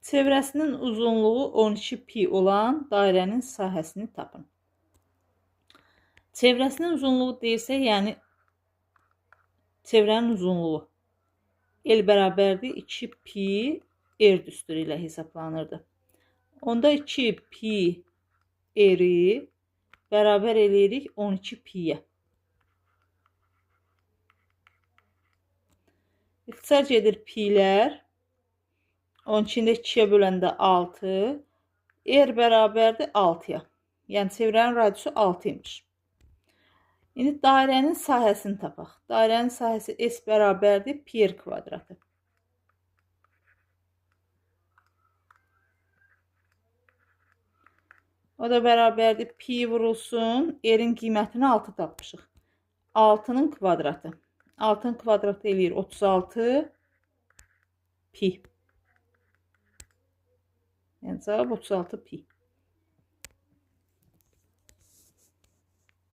Çevrəsinin uzunluğu 12 pi olan dairənin sahəsini tapın. Çevrəsinin uzunluğu deyilsə, yəni çevrənin uzunluğu L bərabərdir 2 pi R düsturu ilə hesablanırdı. Onda 2 pi R-i bərabər eləyirik 12 pi-yə. İxtisar gedir pi-lər. 12-ni də 2-yə böləndə 6. R bərabərdir 6-ya. Yəni çevrənin radiusu 6 imiş. İndi dairənin sahəsini tapaq. Dairənin sahəsi S bərabərdir pi r kvadratı. O da bərabərdir pi vurulsun. R-in qiymətini 6 tapmışıq. 6-nın kvadratı. 6-nın kvadratı eləyir 36 pi. Yəni cavab 36 pi.